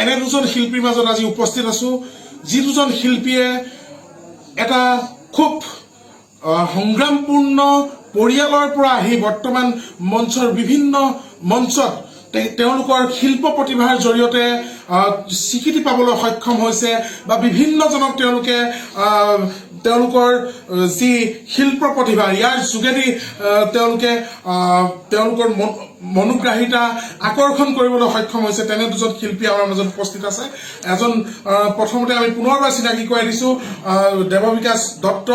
এনে দুজন শিল্পীৰ মাজত আজি উপস্থিত আছোঁ, যি দুজন শিল্পীয়ে এটা খুব সংগ্ৰামপূৰ্ণ পৰিয়ালৰ পৰা আহি বৰ্তমান মঞ্চৰ বিভিন্ন মঞ্চত তেওঁলোকৰ শিল্প প্ৰতিভাৰ জৰিয়তে স্বীকৃতি পাবলৈ সক্ষম হৈছে বা বিভিন্নজনক তেওঁলোকে তেওঁলোকৰ যি শিল্প প্ৰতিভা, ইয়াৰ যোগেদি তেওঁলোকে তেওঁলোকৰ মনোগ্ৰাহিতা আকৰ্ষণ কৰিবলৈ সক্ষম হৈছে। তেনে দুজন শিল্পী আমাৰ মাজত উপস্থিত আছে। এজন প্ৰথমতে আমি পুনৰবাৰ চিনাকি কৰাই দিছোঁ, দেৱবিকাশ দত্ত,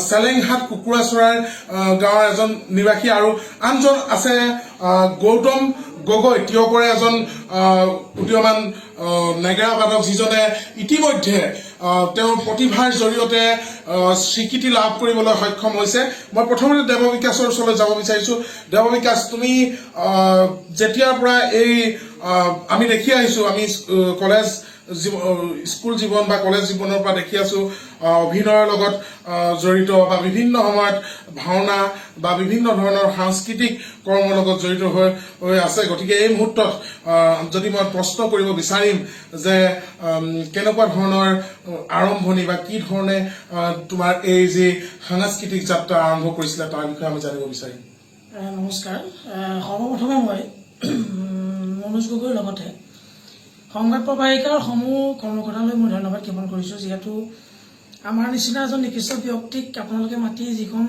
চেলেংহাট কুকুৰাচৰাৰ গাঁৱৰ এজন নিবাসী আৰু আনজন আছে গৌতম গগৈ, টীয়কৰে এজন উদীয়মান নেগেৰা বাদক, যিজনে ইতিমধ্যে তেওঁৰ প্ৰতিভাৰ জৰিয়তে স্বীকৃতি লাভ কৰিবলৈ সক্ষম হৈছে। মই প্ৰথমতে দেৱবিকাশৰ ওচৰলৈ যাব বিচাৰিছোঁ। দেৱবিকাশ, তুমি যেতিয়াৰ পৰা এই আমি দেখি আহিছোঁ, আমি কলেজ স্কুল জীৱন বা কলেজ জীৱনৰ পৰা দেখি আছোঁ, অভিনয়ৰ লগত জড়িত বা বিভিন্ন সময়ত ভাওনা বা বিভিন্ন ধৰণৰ সাংস্কৃতিক কৰ্মৰ লগত জড়িত হৈ আছে। গতিকে এই মুহূৰ্তত যদি মই প্ৰশ্ন কৰিব বিচাৰিম যে কেনেকুৱা ধৰণৰ আৰম্ভণি বা কি ধৰণে তোমাৰ এই যি সাংস্কৃতিক যাত্ৰা আৰম্ভ কৰিছিলে, তাৰ বিষয়ে আমি জানিব বিচাৰিম। নমস্কাৰ। সৰ্বপ্ৰথমে মই মনোজ গগৈৰ লগতে সংবাদ প্ৰবাহিকাৰ সমূহ কৰ্মকৰ্তালৈ মই ধন্যবাদ জ্ঞাপন কৰিছোঁ, যিহেতু আমাৰ নিচিনা এজন নিকৃষ্ট ব্যক্তিক আপোনালোকে মাতি যিখন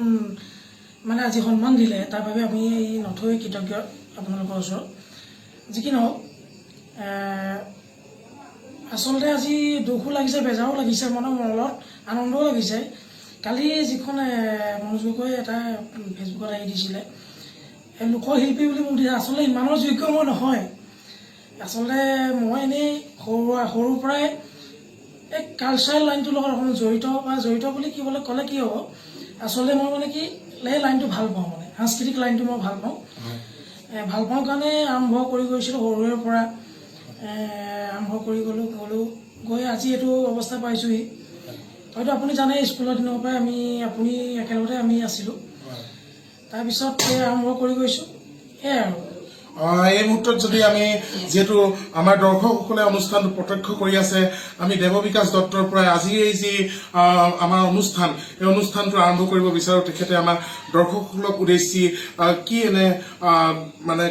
মানে আজি সন্মান দিলে, তাৰ বাবে আমি নথৈ কৃতজ্ঞ আপোনালোকৰ ওচৰত। যি কি নহওক, আচলতে আজি দুখো লাগিছে, বেজাৰো লাগিছে, মনৰ মনত আনন্দও লাগিছে। কালি যিখন মনোজ গগৈ এটা ফেচবুকত আহি দিছিলে, এই লোকশিল্পী বুলি মোক দিছে, আচলতে ইমানৰ যোগ্য মই নহয়। আচলতে মই এনেই সৰুৰ পৰাই এই কালচাৰেল লাইনটোৰ লগত অকণমান জড়িত বা জড়িত বুলি কি ক'লে কি হ'ব, আচলতে মই মানে কি এই লাইনটো ভাল পাওঁ, মানে সাংস্কৃতিক লাইনটো মই ভাল পাওঁ। ভাল পাওঁ কাৰণে আৰম্ভ কৰি গৈছিলোঁ। সৰুৰে পৰা আৰম্ভ কৰি গ'লোঁ গৈ আজি এইটো অৱস্থা পাইছোঁহি। হয়তো আপুনি জানে, স্কুলৰ দিনৰ পৰাই আমি আপুনি একেলগতে আমি আছিলোঁ। তাৰপিছত এই আৰম্ভ কৰি গৈছোঁ, সেয়াই আৰু। এই মুহূৰ্তত যদি আমি, যিহেতু আমাৰ দৰ্শকসকলে অনুষ্ঠানটো প্ৰত্যক্ষ কৰি আছে, আমি দেৱবিকাশ দত্তৰ পৰা আজি এই যি আমাৰ অনুষ্ঠান, এই অনুষ্ঠানটো আৰম্ভ কৰিব বিচাৰো। তেখেতে আমাৰ দৰ্শকসকলক উদ্দেশ্যি কি এনে মানে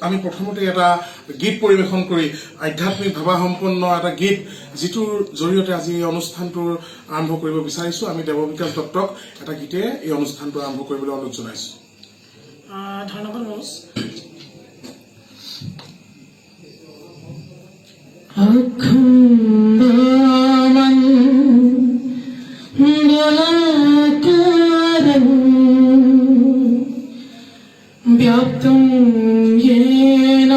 আমি প্ৰথমতে এটা গীত পৰিৱেশন কৰি, আধ্যাত্মিক ভাৱাসম্পন্ন এটা গীত, যিটোৰ জৰিয়তে আজি এই অনুষ্ঠানটোৰ আৰম্ভ কৰিব বিচাৰিছো। আমি দেৱবিকাশ দত্তক এটা গীতেৰে এই অনুষ্ঠানটো আৰম্ভ কৰিবলৈ অনুৰোধ জনাইছো। ধন্যবাদ মনোজ। अखण्डमण्डलाकारं व्याप्तं येन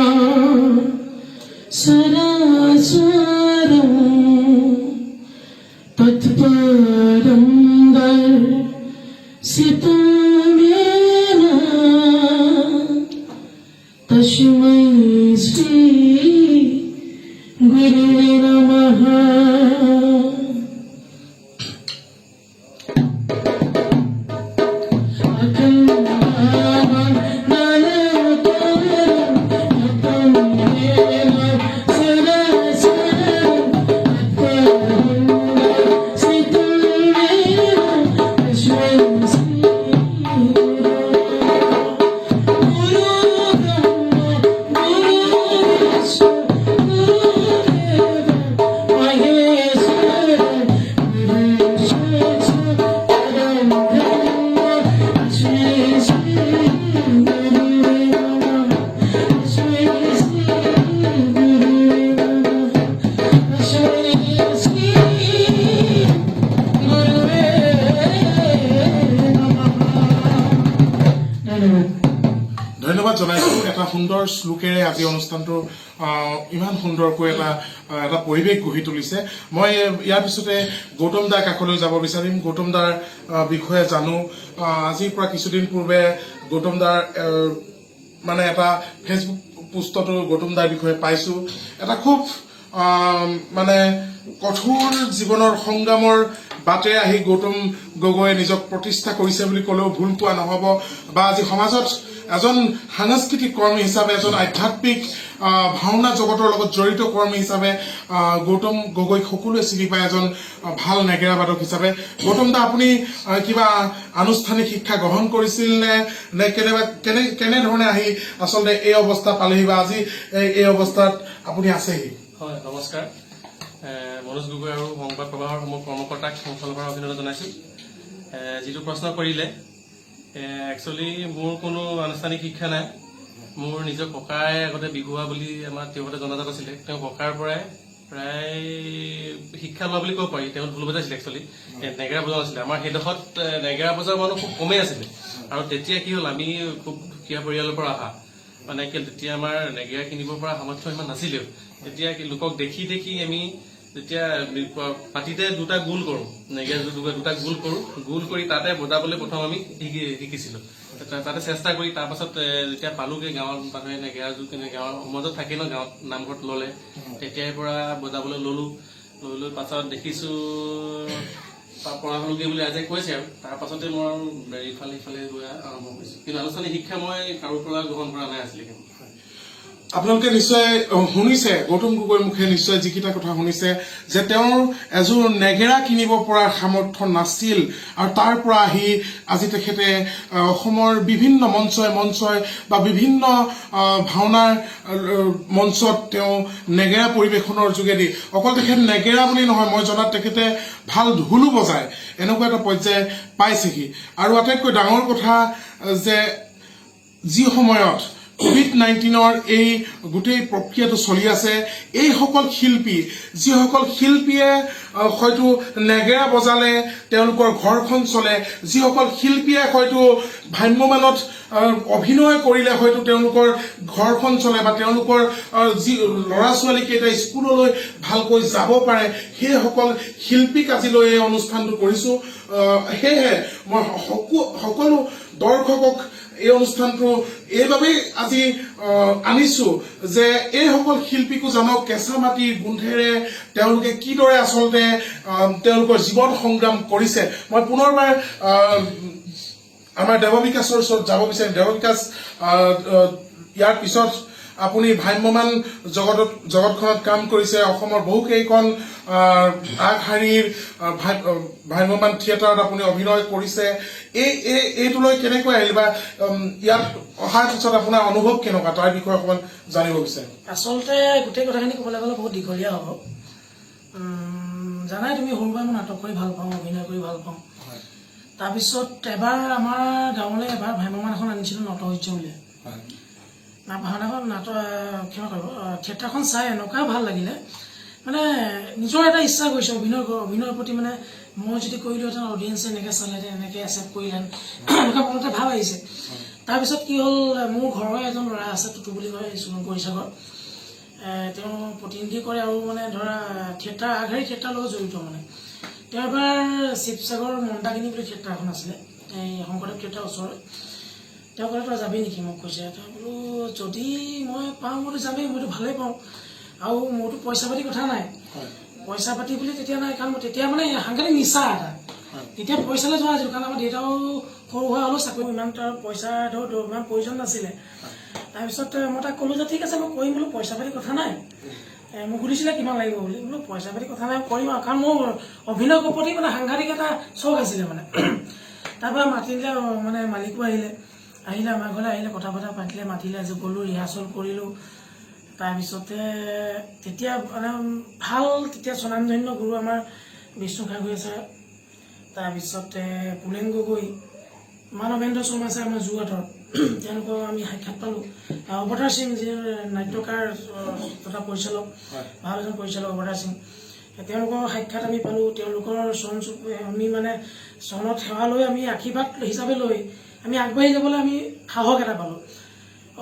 सराचरं तत्पदं दर्शितं येन तस्मै श्री गुरुवे नमः। अखण्डमण्डलाकारं व्याप्तं येन सराचरं तत्पदं दर्शितं येन तस्मै श्री गुरुवे। गुरु ब्रह्मा गुरु विष्णु गुरुदेव महेश्वर, गुरु साक्षात् परं ब्रह्म, तस्मै श्री गुरुवे नमः। तस्मै श्री गुरुवे नमः। तस्मै श्री गुरुवे नमः। ধন্যবাদ। ধন্যবাদ জনাইছো। এটা সুন্দৰ শ্লোকেৰে আজি অনুষ্ঠানটো ইমান সুন্দৰকৈ এটা পৰিৱেশ গঢ়ি তুলিছে। মই ইয়াৰ পিছতে গৌতম দাৰ কাষলৈ যাব বিচাৰিম। গৌতম দাৰ বিষয়ে জানো। আজিৰ পৰা কিছুদিন পূৰ্বে গৌতম দাৰ মানে এটা ফেচবুক পোষ্টতো গৌতম দাৰ বিষয়ে পাইছো। এটা খুব মানে কঠোৰ জীৱনৰ সংগ্ৰামৰ বাটেৰে আহি গৌতম গগৈয়ে নিজক প্ৰতিষ্ঠা কৰিছে বুলি ক'লেও ভুল কোৱা নহ'ব বা আজি সমাজত এজন সাংস্কৃতিক কৰ্মী হিচাপে, এজন আধ্যাত্মিক ভাওনা জগতৰ লগত জড়িত কৰ্মী হিচাপে গৌতম গগৈক সকলোৱে চিনি পায় এজন ভাল নেগেৰা বাদক হিচাপে। গৌতম দা, আপুনি কিবা আনুষ্ঠানিক শিক্ষা গ্ৰহণ কৰিছিল নে নে কেনেবা কেনেধৰণে আহি আচলতে এই অৱস্থা পালেহি বা আজি এই অৱস্থাত আপুনি আছেহি? হয়, নমস্কাৰ। মনোজ গগৈ আৰু সংবাদ প্ৰবাহৰ সমূহ কৰ্মকৰ্তাক মোৰ ফালৰ পৰা অভিনন্দন জনাইছোঁ। যিটো প্ৰশ্ন কৰিলে, একচুৱেলি মোৰ কোনো আনুষ্ঠানিক শিক্ষা নাই। মোৰ নিজৰ ককাই আগতে বিহুৱা বুলি আমাৰ তেওঁতে জনাজাত আছিলে। তেওঁ ককাৰ পৰাই প্ৰায় শিক্ষা লোৱা বুলি ক'ব পাৰি। তেওঁ ঢোল বজাইছিলে, একচুৱেলি নেগেৰা বজোৱা নাছিলে। আমাৰ সেইডোখৰত নেগেৰা বজোৱা মানুহ খুব কমেই আছিলে। আৰু তেতিয়া কি হ'ল, আমি খুব দুখীয়া পৰিয়ালৰ পৰা অহা, মানে কি তেতিয়া আমাৰ নেগেৰা কিনিব পৰা সামৰ্থ্য ইমান নাছিলেও। তেতিয়া কি লোকক দেখি দেখি আমি যেতিয়া পাতিতে দুটা গোল কৰো, নেগেৰা দুটা গোল কৰো, গোল কৰি তাতে বজাবলৈ প্ৰথম আমি শিকিছিলো। তাতে চেষ্টা কৰি তাৰপাছত যেতিয়া পালোগে, গাঁৱত মানুহে নেগেৰা জোৰ কেনে গাঁৱৰ সমাজত থাকে ন, গাঁৱত নামঘৰত ললে, তেতিয়াৰ পৰা বজাবলৈ ললো। লৈ লৈ পাছত দেখিছো পৰা হলোগে বুলি ৰাইজে কৈছে আৰু তাৰ পাছতে মই আৰু ইফালে সিফালে গৈ আৰম্ভ কৰিছো। কিন্তু আনুষ্ঠানিক শিক্ষা মই কাৰো পৰা গ্ৰহণ কৰা নাই আছিলে। আপোনালোকে নিশ্চয় শুনিছে, গৌতম গগৈৰ মুখে নিশ্চয় যিকেইটা কথা শুনিছে যে তেওঁৰ এযোৰ নেগেৰা কিনিব পৰাৰ সামৰ্থ্য নাছিল আৰু তাৰ পৰা আহি আজি তেখেতে অসমৰ বিভিন্ন মঞ্চই মঞ্চই বা বিভিন্ন ভাওনাৰ মঞ্চত তেওঁ নেগেৰা পৰিৱেশনৰ যোগেদি, অকল তেখেত নেগেৰা বুলি নহয়, মই জনাত তেখেতে ভাল ঢোলো বজায়, এনেকুৱা এটা পৰ্যায় পাইছেহি। আৰু আটাইতকৈ ডাঙৰ কথা যে যি সময়ত ক'ভিড-19ৰ এই গোটেই প্ৰক্ৰিয়াটো চলি আছে, এইসকল শিল্পী, যিসকল শিল্পীয়ে হয়তো নেগেৰা বজালে তেওঁলোকৰ ঘৰখন চলে, যিসকল শিল্পীয়ে হয়তো ভ্ৰাম্যমানত অভিনয় কৰিলে হয়তো তেওঁলোকৰ ঘৰখন চলে বা তেওঁলোকৰ যি ল'ৰা ছোৱালীকেইটা স্কুললৈ ভালকৈ যাব পাৰে, সেইসকল শিল্পীক আজিলৈ এই অনুষ্ঠানটো কৰিছো। সেয়েহে মই সকলো দৰ্শকক এই অনুষ্ঠানটো এইবাবেই আজি আনিছো যে এইসকল শিল্পীকো জানক কেঁচা মাটিৰ গোন্ধেৰে তেওঁলোকে কিদৰে আচলতে তেওঁলোকৰ জীৱন সংগ্ৰাম কৰিছে। মই পুনৰবাৰ আমাৰ দেৱবিকাশৰ ওচৰত যাব বিচাৰিম। দেৱবিকাশ, ইয়াৰ পিছত আপুনি ভ্ৰাম্যমান জগতখনত কাম কৰিছে। অসমৰ বহুকেইখন আগশাৰীৰ ভ্ৰাম্যমান থিয়েটাৰত আপুনি অভিনয় কৰিছে। এই এই এইটোলৈ কেনেকৈ আহিল বা ইয়াত অহাৰ পিছত আপোনাৰ অনুভৱ কেনেকুৱা, তাৰ বিষয়ে অকণমান জানিব বিচাৰিম। আচলতে গোটেই কথাখিনি ক'বলৈ গ'লে বহুত দীঘলীয়া হ'ব। জানাই তুমি, সৰুৰ পৰাই মই নাটক কৰি ভাল পাওঁ, অভিনয় কৰি ভাল পাওঁ। তাৰপিছত এবাৰ আমাৰ গাঁৱলৈ এবাৰ ভ্ৰাম্যমাণ এখন আনিছিলোঁ, নটসূৰ্য বুলি। ভাওনাখন, নাটক, ক্ষমা কৰিব, থিয়েটাৰখন চাই এনেকুৱা ভাল লাগিলে, মানে নিজৰ এটা ইচ্ছা গৈছে অভিনয়ৰ প্ৰতি। মানে মই যদি কৰিলোহেঁতেন, অডিয়েঞ্চে এনেকৈ চালেহেঁতেন, এনেকৈ একচেপ্ট কৰিলেহেঁতেন, এনেকুৱা মনতে ভাৱ আহিছে। তাৰপিছত কি হ'ল, মোৰ ঘৰৰ এজন ল'ৰা আছে, টুটু বুলি কয়, গৌৰীসাগৰ। তেওঁ প্ৰতিনিধি কৰে আৰু মানে ধৰা থিয়েটাৰ, আগশাৰী থিয়েটাৰৰ লগত জড়িত। মানে তেওঁ এবাৰ শিৱসাগৰ মন্দাকিনী বুলি থিয়েটাৰ এখন আছিলে, এই শংকৰদেৱ থিয়েটাৰ ওচৰত। তেওঁ ক'লে, তই যাবি নেকি, মোক কৈছে। তেওঁ বোলো, যদি মই পাওঁ মইতো যামেই, মইতো ভালেই পাওঁ আৰু মোৰতো পইচা পাতি কথা নাই। পইচা পাতি বুলি তেতিয়া নাই, কাৰণ মই তেতিয়া মানে সাংঘাতিক নিচা এটা, তেতিয়া পইচালৈ যোৱা নাছিলোঁ। কাৰণ আমাৰ দেউতাও সৰু সুৰা হ'লেও চাকৰি, ইমান তাৰ পইচা ধৰ ইমান প্ৰয়োজন নাছিলে। তাৰপিছত মই তাক ক'লোঁ যে ঠিক আছে, মই কৰিম বোলো, পইচা পাতি কথা নাই। মোক সুধিছিলে কিমান লাগিব বুলি। বোলো পইচা পাতি কথা নাই, কৰিম আৰু, কাৰণ মোৰ অভিনয়ৰ প্ৰতি মানে সাংঘাতিক এটা চখ আছিলে। মানে তাৰপৰা মাতিলে, মানে মালিকো আহিলে, আহিলে আমাৰ ঘৰলৈ আহিলে, কথা বতৰা পাতিলে, মাতিলে, আজি গ'লোঁ, ৰিহাৰ্চল কৰিলোঁ। তাৰপিছতে তেতিয়া মানে ভাল, তেতিয়া স্বনামধন্য গুৰু আমাৰ বিষ্ণু খাৰঘৰীয়া ছাৰ, তাৰপিছতে পুলেন গগৈ, মানৱেন্দ্ৰ শৰ্মা ছাৰ, আমাৰ যোৰহাটৰ, তেওঁলোকক আমি সাক্ষাৎ পালোঁ। অৱতাৰ সিং, যি নাট্যকাৰ তথা পৰিচালক, ভাল এজন পৰিচালক অৱতাৰ সিং, তেওঁলোকৰ সাক্ষাৎ আমি পালোঁ। তেওঁলোকৰ চৰণ আমি মানে চৰণত সেৱা লৈ, আমি আশীৰ্বাদ হিচাপে লৈ আমি আগবাঢ়ি যাবলৈ আমি সাহস এটা পালোঁ।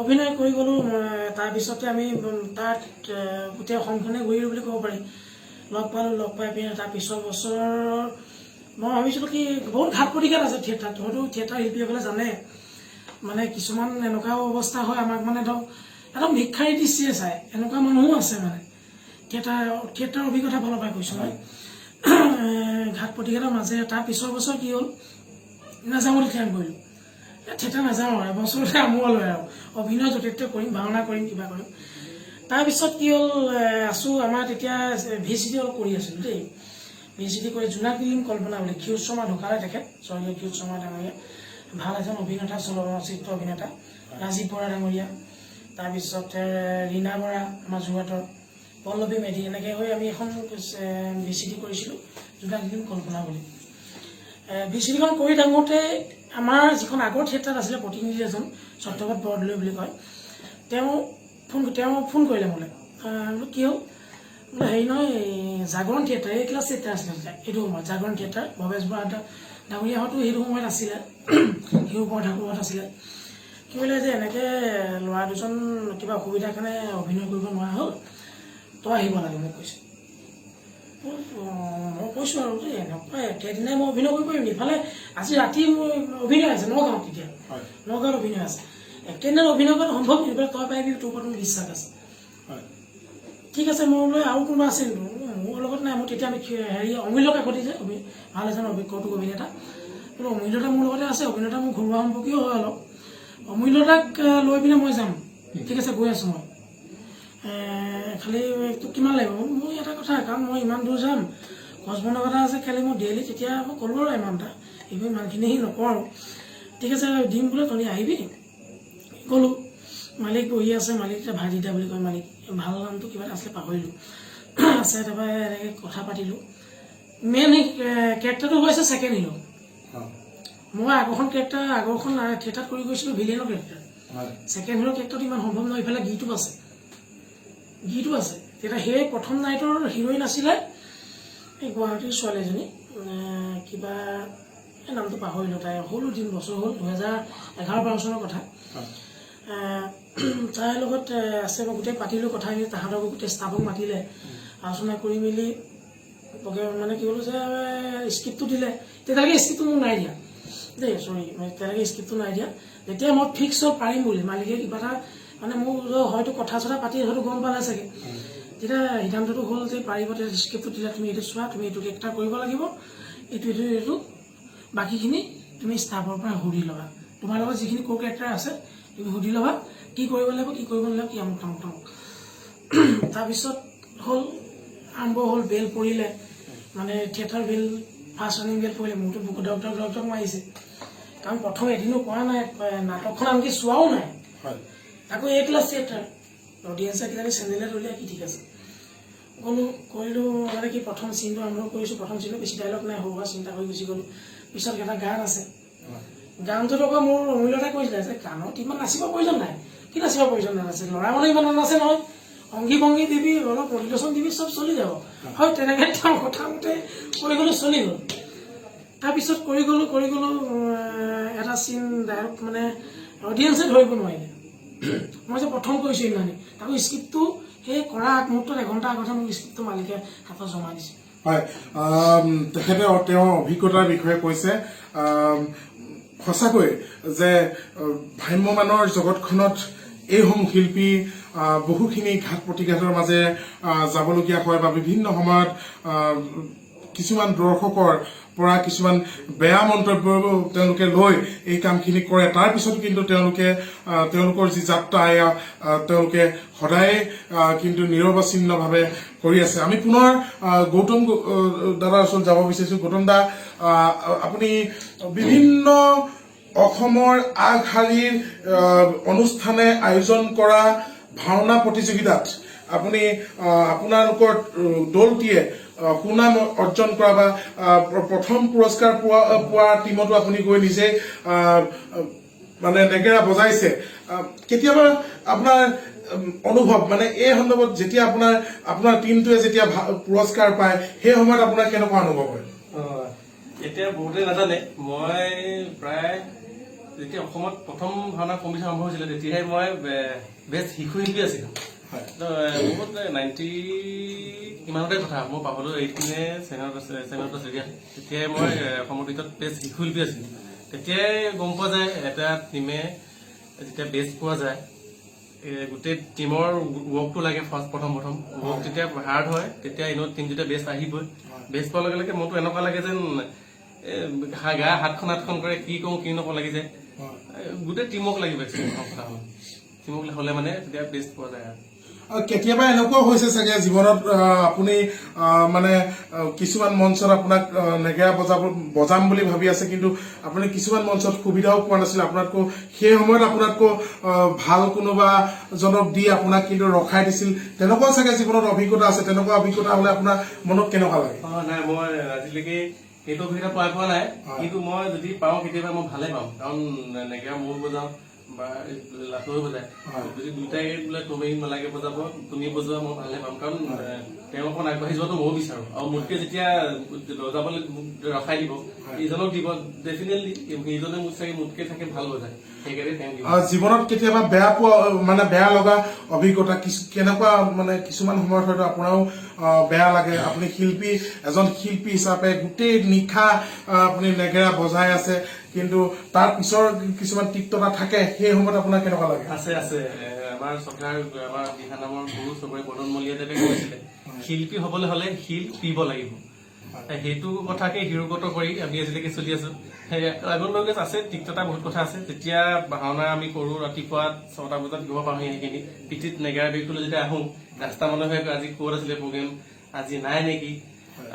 অভিনয় কৰি গ'লোঁ। তাৰপিছতে আমি তাত গোটেই অসমখনে ঘূৰিলোঁ বুলি ক'ব পাৰি। লগ পালোঁ, লগ পাই পিনে তাৰ পিছৰ বছৰৰ মই ভাবিছিলোঁ কি, বহুত ঘাত প্ৰতিঘাত আছে থিয়েটাৰত, হয়তো থিয়েটাৰ শিল্পীসকলে জানে। মানে কিছুমান এনেকুৱাও অৱস্থা হয়, আমাক মানে ধৰক একদম ভিক্ষাৰী দৃষ্টিৰে চায়, এনেকুৱা মানুহো আছে। মানে থিয়েটাৰ অভিজ্ঞতা ফালৰ পৰাই কৈছোঁ মই। ঘাত প্ৰতিঘাতৰ মাজেৰে তাৰ পিছৰ বছৰ কি হ'ল, নাযাওঁ বুলি থিৰাং কৰিলোঁ। থিয়েটাৰ নাযাওঁ আৰু, এবছৰতে আমুৱালৈ আৰু অভিনয় য'তে ত'তে কৰিম, ভাওনা কৰিম, কিবা কৰিম। তাৰপিছত কি হ'ল, আছোঁ আমাৰ তেতিয়া ভিচিডি অলপ কৰি আছিলোঁ দেই। ভিচিডি কৰি জোনাক নীলিম কল্পনা বুলি ক্ষীৰোদ শৰ্মা ঢুকালে, তেখেত স্বৰ্গীয় ক্ষীৰোদ শৰ্মা ডাঙৰীয়া, ভাল এজন অভিনেতা, চলচ্চিত্ৰ অভিনেতা, ৰাজীৱ বৰা ডাঙৰীয়া, তাৰপিছত ৰীণা বৰা আমাৰ যোৰহাটৰ, পল্লৱী মেধি, এনেকৈ হৈ আমি এখন ভিচিডি কৰিছিলোঁ জোনাক নীলিম কল্পনা বুলি। ভিচিডিখন কৰি থাকোঁতে আমাৰ যিখন আগৰ থিয়েটাৰত আছিলে প্ৰতিনিধি এজন, সত্যব্ৰত বৰদলৈ বুলি কয়, তেওঁ ফোন কৰিলে মোলৈ। বোলো কি হ'ল? বোলো হেৰি নহয়, এই জাগৰণ থিয়েটাৰ, এই ক্লাছ থিয়েটাৰ আছিলে তেতিয়া সেইটো সময়ত, জাগৰণ থিয়েটাৰ, ভৱেশ বৰা ডাঙৰীয়াহঁতো সেইটো সময়ত আছিলে, হিৰু বৰঠাকুৰহঁত আছিলে। কি কৰিলে যে এনেকৈ ল'ৰা দুজন কিবা অসুবিধাৰ কাৰণে অভিনয় কৰিব নোৱাৰা হ'ল, তই আহিব লাগে মোক কৈছে। মই কৈছোঁ আৰু যে এনেকুৱা একেদিনাই মই অভিনয় কৰিব পাৰিম? ইফালে আজি ৰাতি মোৰ অভিনয় আছে নগাঁৱত, তেতিয়া নগাঁৱত অভিনয় আছে, একেদিনাই অভিনয় কৰাটো সম্ভৱ নেকি? বোলে তই পাৰিবি, তোৰ ওপৰত মোৰ বিশ্বাস আছে। ঠিক আছে। মই বোলো আৰু কোনোবা আছে নেকি? মোৰ লগত নাই। মোৰ তেতিয়া আমি হেৰি অমূল্য কাকতি যে ভাল এজন কৌতুক অভিনেতা, বোলো অমূল্যদা মোৰ লগতে আছে, অভিনেতা মোৰ ঘৰুৱা সম্পৰ্কীয় হয় অলপ, অমূল্যদাক লৈ পিনে মই যাম। ঠিক আছে, গৈ আছোঁ মই। খালি তোক কিমান লাগিব? মোৰ এটা কথা, কাৰণ মই ইমান দূৰ যাম, খৰচ বন্ধ কথা আছে, খালি মই ডেইলি তেতিয়া মই ক'লোঁ আৰু ইমান এটা এইবোৰ ইমানখিনি নকওঁ আৰু। ঠিক আছে, দিম বোলে, তহঁতি আহিবি। গ'লোঁ, মালিক বহি আছে, মালিক এতিয়া ভাইটিদা বুলি কয় মালিক, ভাল নামটো কিবা এটা আছিলে পাহৰিলোঁ, আছে। তাৰপৰা এনেকৈ কথা পাতিলোঁ। মেইন কেৰেক্টাৰটো হৈছে ছেকেণ্ড হিৰ'। মই আগৰখন কেৰেক্টাৰ, আগৰখন থিয়েটাৰত কৰি গৈছিলোঁ ভিলেইনৰ কেৰেক্টাৰ। ছেকেণ্ড হিৰ' কেৰেক্টাৰটো ইমান সম্ভৱ নহয়, ইফালে গীতো আছে, গীতো আছে। তেতিয়া সেই প্ৰথম নাইটৰ হিৰইন আছিলে এই গুৱাহাটীৰ ছোৱালী এজনী, কিবা এই নামটো পাহৰিলোঁ, তাই সৰু দিন বছৰ হ'ল, 2011-12 চনৰ কথা। তাইৰ লগত আছে, মই গোটেই পাতিলোঁ কথাখিনি, তাহাঁতক গোটেই ষ্টাফক মাতিলে, আলোচনা কৰি মেলি প্ৰগ্ৰেম মানে কি হ'ল যে স্ক্ৰিপ্টটো দিলে। তেতিয়ালৈকে স্ক্ৰিপ্টটো মোক নাই দিয়া দেই, চৰি, তেতিয়ালৈকে স্ক্ৰিপ্টটো নাই দিয়া। যেতিয়া মই ফিক্স হ'ল পাৰিম বুলি, মালিকে কিবা এটা মানে মোৰ হয়তো কথা চথা পাতি হয়তো গম পালে চাগে, তেতিয়া সিদ্ধান্তটো হ'ল যে পাৰিব। তেতিয়া স্ক্ৰিপ্টটো দিলে, তুমি এইটো চোৱা, তুমি এইটো কেৰেক্টাৰ কৰিব লাগিব, এইটো এইটো এইটো, বাকীখিনি তুমি ষ্টাফৰ পৰা সুধি ল'বা, তোমাৰ লগত যিখিনি কো কেৰেক্টাৰ আছে তুমি সুধি ল'বা কি কৰিব লাগিব, কি কৰিব নালাগিব, কি আমুক তামুক তামুক। তাৰপিছত হ'ল, আৰম্ভ হ'ল, বেল পৰিলে, মানে থিয়েটাৰ বেল, ফাৰ্ষ্ট ৰানিং বেল পৰিলে, মোৰতো বুকু ধক ধক ধক ধক মাৰিছে, কাৰণ প্ৰথম এদিনো কৰা নাই, নাটকখন আনকি চোৱাও নাই। আকৌ এ ক্লাছ থিয়েটাৰ, অডিয়েঞ্চে কিজানি চেণ্ডেলে উলিয়াই কি ঠিক আছে। গ'লোঁ, কৰিলোঁ, মানে কি প্ৰথম চিনটো আৰম্ভ কৰিছোঁ, প্ৰথম চিনটো বেছি ডাইলগ নাই, সৰু সুৰা চিন্তা কৰি গুচি গ'লোঁ। পিছত এটা গান আছে, গানটোত আকৌ মোৰ অমূল্যতাই কৈছিলে যে গানত ইমান নাচিব প্ৰয়োজন নাই। কি নাচিব প্ৰয়োজন নাই? নাচে ল'ৰা মানুহ ইমান নানাচে নহয়, অংগী ভংগী দিবি, অলপ মডুলেশ্যন দিবি, চব চলি যাব। হয়, তেনেকৈ তেওঁৰ কথা মতে কৰি গ'লোঁ, চলি গ'ল। তাৰপিছত কৰি গ'লোঁ, কৰি গ'লোঁ, এটা চিন ডাইৰেক্ট মানে অডিয়েঞ্চে ধৰিব নোৱাৰিলে মই যে প্ৰথম কৰিছোঁ ইমানেই। তাকো স্ক্ৰিপ্টটো সেই কৰা আগমুহূৰ্তত এঘণ্টা আগতে মোক স্ক্ৰিপ্টটো মালিকে হাতত জমা দিছে। হয়, তেখেতে তেওঁৰ অভিজ্ঞতাৰ বিষয়ে কৈছে। সঁচাকৈ যে ভ্ৰাম্যমানৰ জগতখনত এইসমূহ শিল্পী বহুখিনি ঘাত প্ৰতিঘাতৰ মাজেৰে যাবলগীয়া হয় বা বিভিন্ন সময়ত কিছুমান দৰ্শকৰ পৰা কিছুমান বেয়া মন্তব্য তেওঁলোকে লৈ এই কামখিনি কৰে। তাৰপিছত কিন্তু তেওঁলোকে তেওঁলোকৰ যি যাত্ৰা, এয়া তেওঁলোকে সদায় কিন্তু নিৰৱচ্ছিন্নভাৱে কৰি আছে। আমি পুনৰ গৌতম দাদাৰ ওচৰত যাব বিচাৰিছো। গৌতম দা, আপুনি বিভিন্ন অসমৰ আগশাৰীৰ অনুষ্ঠানে আয়োজন কৰা ভাওনা প্ৰতিযোগিতাত আপুনি আপোনালোকৰ দলটিয়ে সুনাম অৰ্জন কৰা বা প্ৰথম পুৰস্কাৰ পোৱা টীমতো আপুনি গৈ নিজে মানে নেগেৰা বজাইছে। কেতিয়াবা আপোনাৰ অনুভৱ মানে এই সন্দৰ্ভত যেতিয়া আপোনাৰ আপোনাৰ টীমটোৱে যেতিয়া পুৰস্কাৰ পায়, সেই সময়ত আপোনাৰ কেনেকুৱা অনুভৱ হয়? এতিয়া বহুতে নাজানে, মই প্ৰায় যেতিয়া অসমত প্ৰথম ভাওনা কম্পিটিশ্যন আৰম্ভ হৈছিলে, তেতিয়াই মই বেষ্ট শিশু শিল্পী আছিলো। তো, বহুত 90 কিমানতে কথা, মই পাহৰিলো, 8 নে 7ত আছে তেতিয়া। তেতিয়াই মই অসমৰ ভিতৰত বেষ্ট শিশু শিল্পী আছিলো। তেতিয়াই গম পোৱা যায়, এটা টিমে যেতিয়া বেষ্ট পোৱা যায়, গোটেই টিমৰ ৱৰ্কটো লাগে। ফাৰ্ষ্ট প্ৰথম প্ৰথম ৱৰ্ক যেতিয়া হাৰ্ড হয়, তেতিয়া এনেও টিম যেতিয়া বেষ্ট আহিবই। বেষ্ট পোৱাৰ লগে লগে মোৰতো এনেকুৱা লাগে যেন গা হাতখন হাতখন কৰে, কি কওঁ কি নকওঁ লাগি যায়। গোটেই টিমক লাগিব একচুৱেলি, কথা হ'ল টিমক হ'লে মানে তেতিয়া বেষ্ট পোৱা যায় আৰু। কেতিয়াবা এনেকুৱাও হৈছে চাগে জীৱনত, আপুনি মানে কিছুমান মঞ্চত আপোনাক নেগেৰা বজাম বুলি ভাবি আছে, কিন্তু আপুনি কিছুমান মঞ্চত সুবিধাও পোৱা নাছিল, আপোনাতকৈ সেই সময়ত আপোনাতকৈ ভাল কোনোবা জনক দি আপোনাক কিন্তু ৰখাই দিছিল, তেনেকুৱাও চাগে জীৱনত অভিজ্ঞতা আছে। তেনেকুৱা অভিজ্ঞতা হ'লে আপোনাৰ মনত কেনেকুৱা লাগে? নাই, মই আজিলৈকে সেইটো অভিজ্ঞতা পোৱা নাই, কিন্তু মই যদি পাওঁ কেতিয়াবা মই ভালে পাম, কাৰণ নেগেৰা ময়ো বজাওঁ বা লাটুও বজায়, যদি দুটাই বোলে তুমি নালাগে বজাব, তুমি বজোৱা, মই ভালে পাম, কাৰণ তেওঁ অকণ আগবাঢ়ি যোৱাটো ময়ো বিচাৰো, আৰু মোতকে যেতিয়া বজাবলৈ মোক ৰখাই দিব, ইজনক দিব, ডেফিনেটলি সেইজনে মোক চাগে মোতকে থাকে ভাল বজায়, সেইকাৰণে তেওঁ দিব। জীৱনত কেতিয়াবা বেয়া পোৱা, মানে বেয়া লগা অভিজ্ঞতা কেনেকুৱা, মানে কিছুমান সময়ত হয়তো আপোনাৰো বেয়া লাগে, আপুনি এজন শিল্পী হিচাপে গোটেই নিশা আপুনি নেগেৰা বজাই আছে, কিন্তু তাৰ পিছৰ কিছুমান তিক্ততা থাকে, সেই সময়ত আপোনাৰ কেনেকুৱা লাগে? আছে, আছে। আমাৰ শ্ৰদ্ধাৰ আমাৰ দিহানামৰ গুৰু চবৰে বদন মলিয়াদেৱে কৈছিলে, শিল্পী হবলৈ হলে শিল পিব লাগিব। সেইটো কথাকে শিৰোগত কৰি আমি আজিলৈকে চলি আছো। আগলৈকে আছে তিক্ততা, বহুত কথা আছে। যেতিয়া ভাওনা আমি কৰো ৰাতিপুৱা 6টা বজাত গৈ পাওঁহি, সেইখিনি পিঠিত নেগেৰা বেগটো লৈ যেতিয়া আহো, ৰাস্তা মানুহে কয়, আজি ক'ত আছিলে প্ৰগ্ৰেম, আজি নাই নেকি,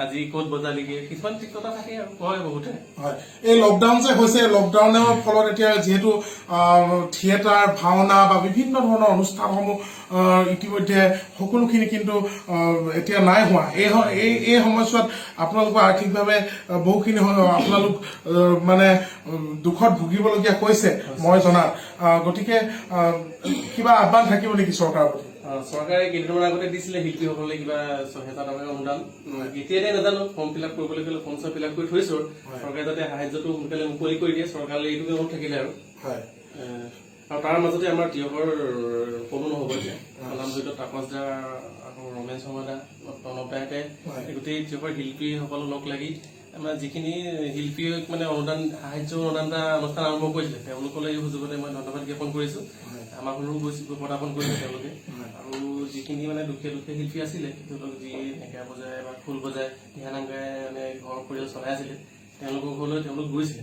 আজি ক'ত বজালিগে, কিছুমান তিক্ততা থাকে আৰু কয় বহুতে। হয়, এই লকডাউন যে হৈছে, লকডাউনৰ ফলত এতিয়া যিহেতু থিয়েটাৰ, ভাওনা বা বিভিন্ন ধৰণৰ অনুষ্ঠানসমূহ ইতিমধ্যে সকলোখিনি কিন্তু এতিয়া নাই হোৱা। এই সময়ছোৱাত আপোনালোকৰ আৰ্থিকভাৱে বহুখিনি আপোনালোক মানে দুখত ভুগিবলগীয়া হৈছে মই জনাত। গতিকে কিবা আহ্বান থাকিব নেকি চৰকাৰৰ প্ৰতি? চৰকাৰে কেইদিনমান আগতে দিছিলে শিল্পীসকলে কিবা 6,000 টকাৰ অনুদান, কেতিয়া দিয়ে নাজানো, ফৰ্ম ফিল আপ কৰিবলৈ গ'লে ফৰ্ম চৰ্ম ফিল আপ কৰি থৈছো, চৰকাৰে যাতে সাহায্যটো সোনকালে মুকলি কৰি দিয়ে, চৰকাৰলৈ এইটোকে অনুৰোধ থাকিলে আৰু। আৰু তাৰ মাজতে আমাৰ তিয়কৰ কোনো নহ'ব এতিয়া, নাম জড়িত তাপস দা আৰু ৰমেন শৰ্মা দা, প্ৰণৱ দাহঁতে গোটেই তিয়কৰ শিল্পীসকল লগ লাগি আমাৰ যিখিনি শিল্পীক মানে অনুদান, সাহায্য অনুদান এটা অনুষ্ঠান আৰম্ভ কৰিছিলে, তেওঁলোকলৈ এই সুযোগতে মই ধন্যবাদ জ্ঞাপন কৰিছো। আমাৰ ঘৰৰো গৈছো, প্ৰদাপন কৰিছে তেওঁলোকে। আৰু যিখিনি মানে দুখীয়া দুখীয়া শিল্পী আছিলে, তেওঁলোক যি নেগেৰা বজায় বা খোল বজায়, দিহানাম গাই মানে ঘৰ পৰিয়াল চলাই আছিলে, তেওঁলোকৰ ঘৰলৈ তেওঁলোক গৈছিলে।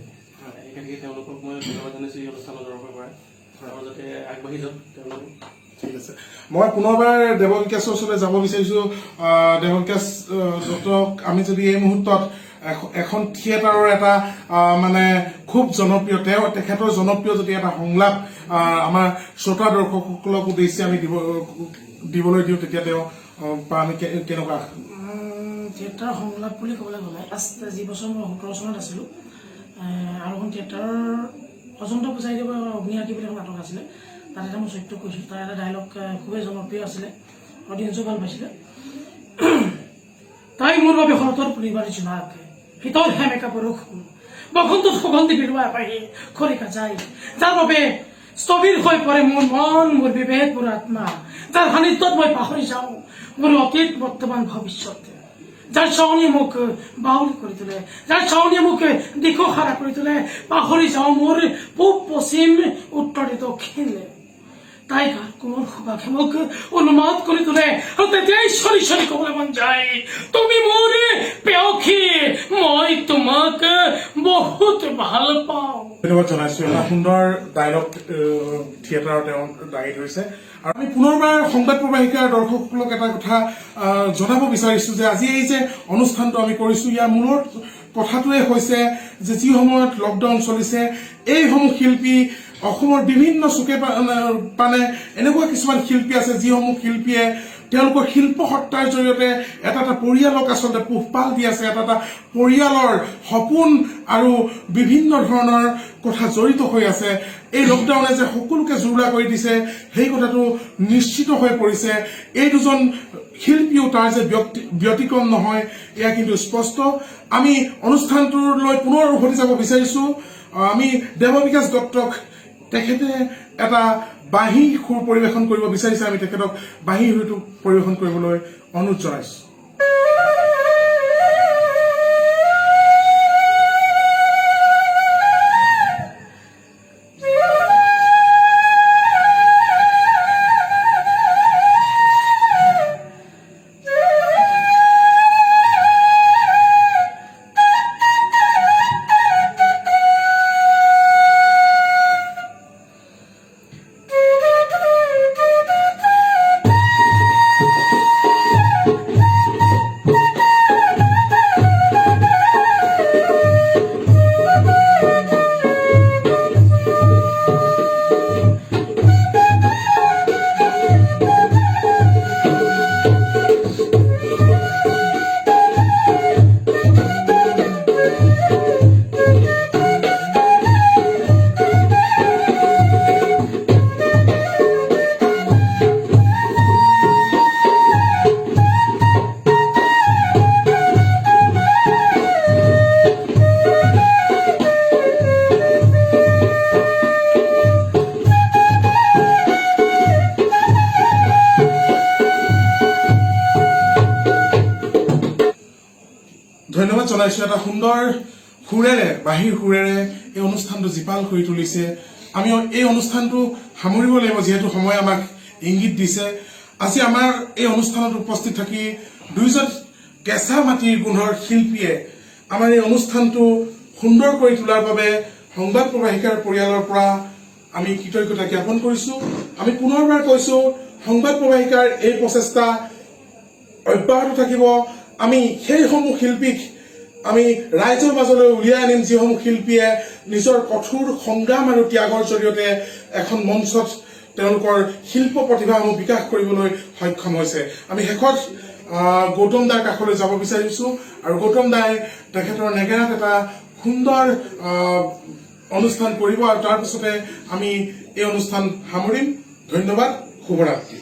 সেইগতিকে তেওঁলোকক মই ধন্যবাদ জনাইছো এই অনুষ্ঠানৰ তৰফৰ পৰা, আৰু যাতে আগবাঢ়ি যাওক তেওঁলোক। ঠিক আছে, মই পুনৰবাৰ দেৱবিকাশৰ ওচৰলৈ যাব বিচাৰিছো। দেৱবিকাশ দত্তক আমি যদি এই মুহূৰ্তত এখন থিয়েটাৰৰ এটা মানে খুব জনপ্ৰিয়, তেখেতৰ জনপ্ৰিয় যদি এটা সংলাপ আমাৰ শ্ৰোতা দৰ্শকসকলক উদ্দেশ্যি আমি দিবলৈ দিওঁ, তেতিয়া তেওঁ পৰা আমি কেনেকুৱা? থিয়েটাৰৰ সংলাপ বুলি ক'বলৈ গ'লে লাষ্ট যি বছৰ মই 17 চনত আছিলোঁ, আৰু এখন থিয়েটাৰৰ অজন্তা পূজাৰীদেৱৰ অগ্নিআঁকি বুলি এখন নাটক আছিলে, তাত এটা মই চৰিত্ৰ কৰিছিলোঁ, তাৰ এটা ডায়লগ খুবেই জনপ্ৰিয় আছিলে, অডিয়েঞ্চো ভাল পাইছিলে। তাই মোৰ বাবে শৰতৰ পূৰ্ণিমাৰ জোনাক, শীতল সেমেকা বৰষুণ, বসন্তত সুগন্ধি বিলোৱা এপাহি খৰিকা যায়, যাৰ বাবে স্থবিৰ হৈ পৰে মোৰ মন, মোৰ বিবেক, মোৰ আত্মা, যাৰ সান্নিধ্যত মই পাহৰি যাওঁ মোৰ অতীত, বৰ্তমান, ভৱিষ্যত, যাৰ চাৱনিয়ে মোক বাউলি কৰি তোলে, যাৰ চাৱনিয়ে মোক দিশহাৰা কৰি তোলে, পাহৰি যাওঁ মোৰ পূব, পশ্চিম, উত্তৰ, দক্ষিণ, তাই গাৰ কোমল সুবাসে মোক উন্মাদ কৰি তোলে, আৰু তেতিয়াই চৰি চৰি ক'বলৈ মন যায়, তুমি মোৰ প্ৰেয়সী, মই তোমাক বহুত ভাল পাওঁ। ধন্যবাদ জনাইছো। এটা সুন্দৰ ডায়লগ থিয়েটাৰ তেওঁ দাঙি ধৰিছে। আৰু আমি পুনৰবাৰ সংবাদ প্ৰবাহিকাৰ দৰ্শকসকলক এটা কথা জনাব বিচাৰিছো যে আজি এই যে অনুষ্ঠানটো আমি কৰিছো, ইয়াৰ মূলৰ কথাটোৱে হৈছে যে যি সময়ত লকডাউন চলিছে, এইসমূহ শিল্পী অসমৰ বিভিন্ন চুকে পানে এনেকুৱা কিছুমান শিল্পী আছে, যিসমূহ শিল্পীয়ে তেওঁলোকৰ শিল্প সত্তাৰ জৰিয়তে এটা এটা পৰিয়ালক আচলতে পোহপাল দি আছে, এটা এটা পৰিয়ালৰ সপোন আৰু বিভিন্ন ধৰণৰ কথা জড়িত হৈ আছে। এই লকডাউনে যে সকলোকে জুৰুলা কৰি দিছে, সেই কথাটো নিশ্চিত হৈ পৰিছে। এই দুজন শিল্পীও তাৰ যে ব্যতিক্ৰম নহয়, এয়া কিন্তু স্পষ্ট। আমি অনুষ্ঠানটোলৈ পুনৰ উভতি যাব বিচাৰিছো। আমি দেৱবিকাশ দত্তক, তেখেতে এটা বাঁহী সুৰ পৰিৱেশন কৰিব বিচাৰিছে, আমি তেখেতক বাঁহী সুৰটো পৰিৱেশন কৰিবলৈ অনুৰোধ জনাইছো। ধন্যবাদ জনাইছোঁ। এটা সুন্দৰ সুৰেৰে, বাঁহীৰ সুৰেৰে এই অনুষ্ঠানটো জীপাল কৰি তুলিছে। আমি এই অনুষ্ঠানটো সামৰিব লাগিব, যিহেতু সময় আমাক ইংগিত দিছে। আজি আমাৰ এই অনুষ্ঠানত উপস্থিত থাকি দুয়োজন কেঁচা মাটিৰ গোন্ধৰ শিল্পীয়ে আমাৰ এই অনুষ্ঠানটো সুন্দৰ কৰি তোলাৰ বাবে সংবাদ প্ৰবাহিকাৰ পৰিয়ালৰ পৰা আমি কৃতজ্ঞতা জ্ঞাপন কৰিছো। আমি পুনৰবাৰ কৈছো, সংবাদ প্ৰবাহিকাৰ এই প্ৰচেষ্টা অব্যাহত থাকিব। আমি সেইসমূহ শিল্পীক আমি ৰাইজৰ মাজলৈ উলিয়াই আনিম, যিসমূহ শিল্পীয়ে নিজৰ কঠোৰ সংগ্ৰাম আৰু ত্যাগৰ জৰিয়তে এখন মঞ্চত তেওঁলোকৰ শিল্প প্ৰতিভাসমূহ বিকাশ কৰিবলৈ সক্ষম হৈছে। আমি শেষত গৌতম দাৰ কাষলৈ যাব বিচাৰিছো আৰু গৌতম দাই তেখেতৰ নেগেৰাত এটা সুন্দৰ অনুষ্ঠান কৰিব আৰু তাৰপিছতে আমি এই অনুষ্ঠান সামৰিম। ধন্যবাদ, শুভৰাত্ৰি।